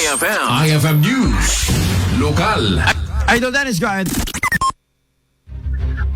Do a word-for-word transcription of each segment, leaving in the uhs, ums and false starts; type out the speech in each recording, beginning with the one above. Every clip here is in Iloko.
F M. I F M News. Lokal. Idol Dennis, go ahead.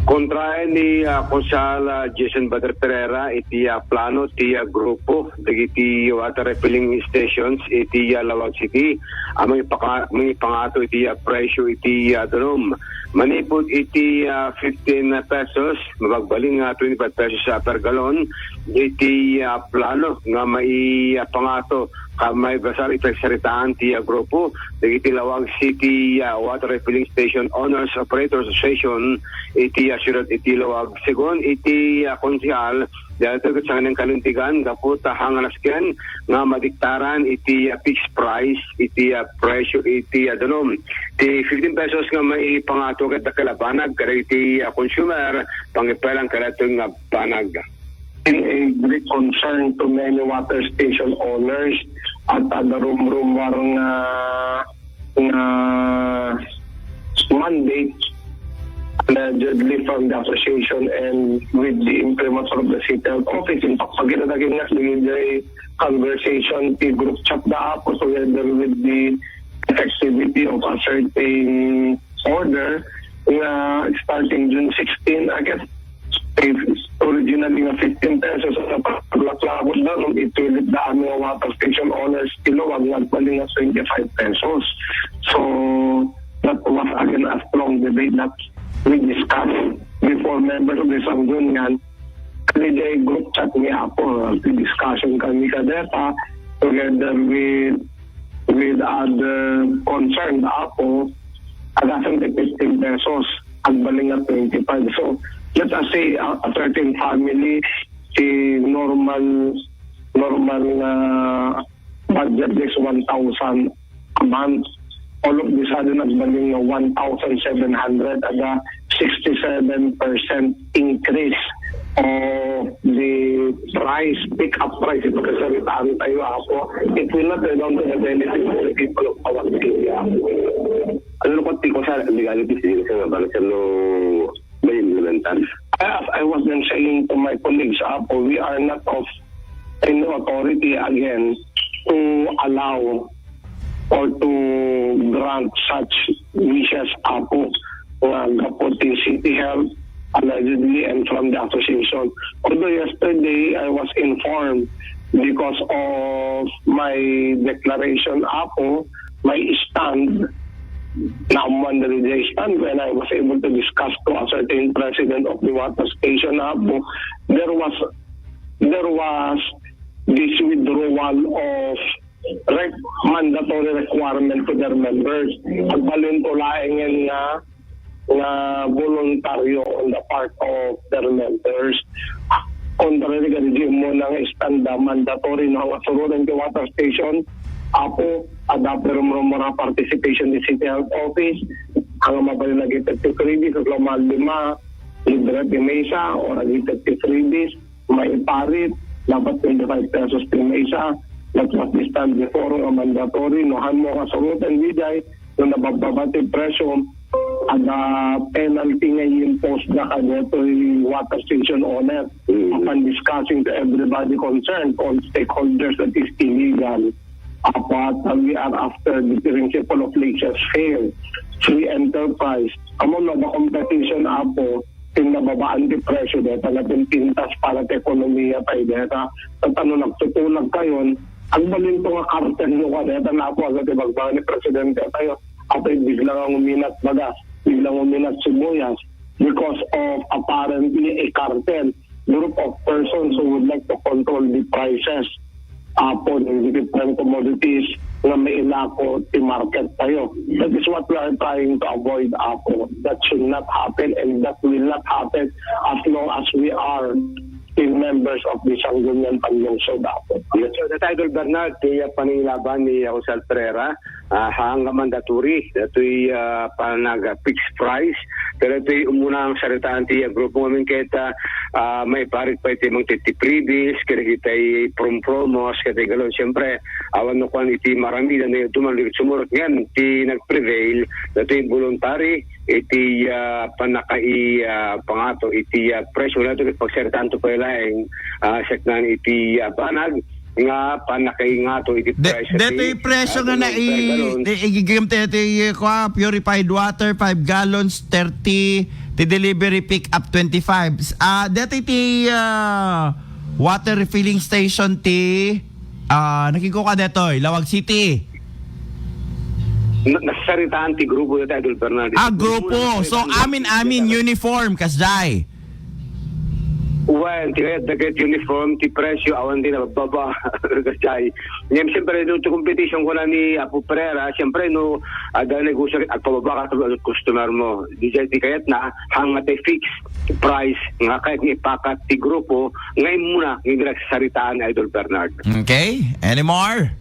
Kontraen ni, ah, Konsehal, ah, Jason Bader Pereira iti, ah, plano ti, ah, grupo dagiti water refilling stations iti, ah, Laoag City a mangipaka-, mangipangato iti, ah, presyo iti, ah, danum. Manipud iti, ah, fifteen pesos, mabagbaling nga twenty-five pesos, ah, per galon iti, ah, plano nga maipangato ket maibasar iti pagsaritaan ti, ah, grupo dagiti Laoag City, ah, Water Refilling Station Owners Operator Association iti, ah, siyudad iti Laoag. Segun iti, ah, konsehal, daytoy ket sanganan kalintegan gapu ta hangan nasken nga madiktaran iti, ah, fixed price iti, ah, presyo iti, ah, danum. Ti fifteen pesos nga maipangato ket dakkel a banag kadagiti, ah, consumer, pangipalan kadagitoy nga banag. Still a great concern to many water station owners at, ah, the rumrumar nga, nga mandate allegedly from the association and with the imprimatur of the city health office. In fact, pagkita na nga, conversation ti group chat da Apo together with the effectivity of a certain order nga starting June sixteen, I guess, if originally nga fifteen pesos ang paglaklabot na, nung itulit daan nga water station owners, kilo, wag nagpaling nga twenty-five pesos. So, that was again a strong debate that we discussed before members of the Sangguniang. Kani jay group chat ni Apo, discussion kami kadeta together with, with other concerned Apo, agasan ti fifteen pesos, agbaling nga twenty-five. So, let us say, a, a certain family, ti normal, normal nga budget is one thousand a month. All of the sudden, nagbaling nga one thousand seven hundred, ada sixty-seven percent increase of the price, pick-up price, ipagkasaritaan tayo, Apo. It will not redound to the benefit of the people of our city, Apo. Ano na pati ko sa legalities din sa mga barangay, no? May implementar. As I was then saying to my colleagues, Apo, we are not of any authority again to allow or to grant such wishes, Apo, nga gapu ti City Health, allegedly, and from the association. Although yesterday I was informed because of my declaration, Apo, my stand, number one the stand when I was able to discuss to a certain president of the water station, Apo, there was, there was this withdrawal of rec-, mandatory requirement to their members. Agbalin to laengen nga, nga voluntaryo on the part of their members. Contrary kadi di mo nang istanda, mandatory no nga suroten ti water station, Apo, adda pay rumrumar a participation di City Health Office, ang mabalin lagi ti freebies, ket lamal lima, libre ti mesa, or agi ti freebies, maiparit, dapat twenty-five pesos ti mesa, that was the stand before nga mandatory, no, han mo nga suroten, di jay, no, nabababa ti presyo, adda penalty nga i-impose na kadetoy water station owner. Mm. Upon discussing to everybody concerned, all stakeholders, that is illegal. Apat, we are after the principle of leisure fair, free enterprise. Amo no, the competition, Apo, ti nababaan ti presyo, deta napinpintas para ti ekonomiya tayo, deta. At ano, nagtutulag kayon, agbalin to nga kartel no ka, deta, Apo, agad ti bagbaga ni Presidente tayo. Apo, bigla nga uminat baga, bigla nga uminat sibuyas because of apparently a cartel, group of persons who would like to control the prices, Apo, ng different commodities nga mailako ti market tayo. That is what we are trying to avoid, Apo. That should not happen, and that will not happen as long as we are still members of the Sangguniang Panlungsod, Apo. Yes, sir. That Idol Bernard, ti, uh, panangilaban ni Jose Alprera, ah, hanggang mandatory, datoy, ah, panag-, fixed price. Pero datoy umuna nga saritaan ti, ah, grupo ngamin ket, ah, ah, maiparit pay ti mangtiti freebies, kadagitay prom-promos, kadagitay galon. Siyempre, awan no kuan iti maramidan nga duman, sumurot ngem ti nag-prevail, datoy voluntary, iti, ah, panakai-, ah, pangato, iti, ah, presyo na ito, pagsaritaan to pay laeng, ah, saknaan iti, ah, banag, nga panakaingato iti De, presyo detoy presyo nga na i, i, igigim ti, ti, kua, purified water, five gallons, thirty, ti delivery pick up, twenty-five. Ah, detoy ti, ah, water refilling station ti, ah, nakikuka detoy, Lawag City. Na, nasaritaan ti grupo dito, Idol Bernard. Ah, grupo. So, amin-amin uniform, kasjay. Well, ti kayat dagiti uniform, ti presyo, awan di nababa. Kasjay. Ngem, siyempre, no, ti competition ko na ni Apo Pereira, siyempre, no, ada negosyo, agpababa ka sa customer mo. Di jay ti kayat na, hanga ti fix price, nga kayat nga ipakat ti grupo, ngayon muna, nga nagsasaritaan, Idol Bernard. Okay. Any more?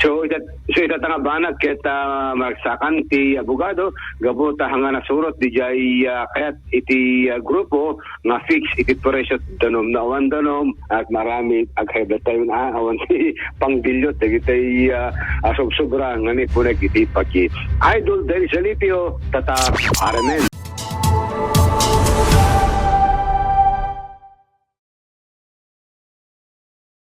So, ita, so, ita nga banag ket, ah, maragsakan ti abogado, gapu ta hanga nasurot, di jay, ah, kayat iti, ah, grupo, nga fix iti presyo danum na awan danum, at marami aghebat tayo na awan ti pangdilyot, dagiti, ah, ah, sobsobra nga ni punek iti pagi. Idol Dennis Alipio, tata, R M N.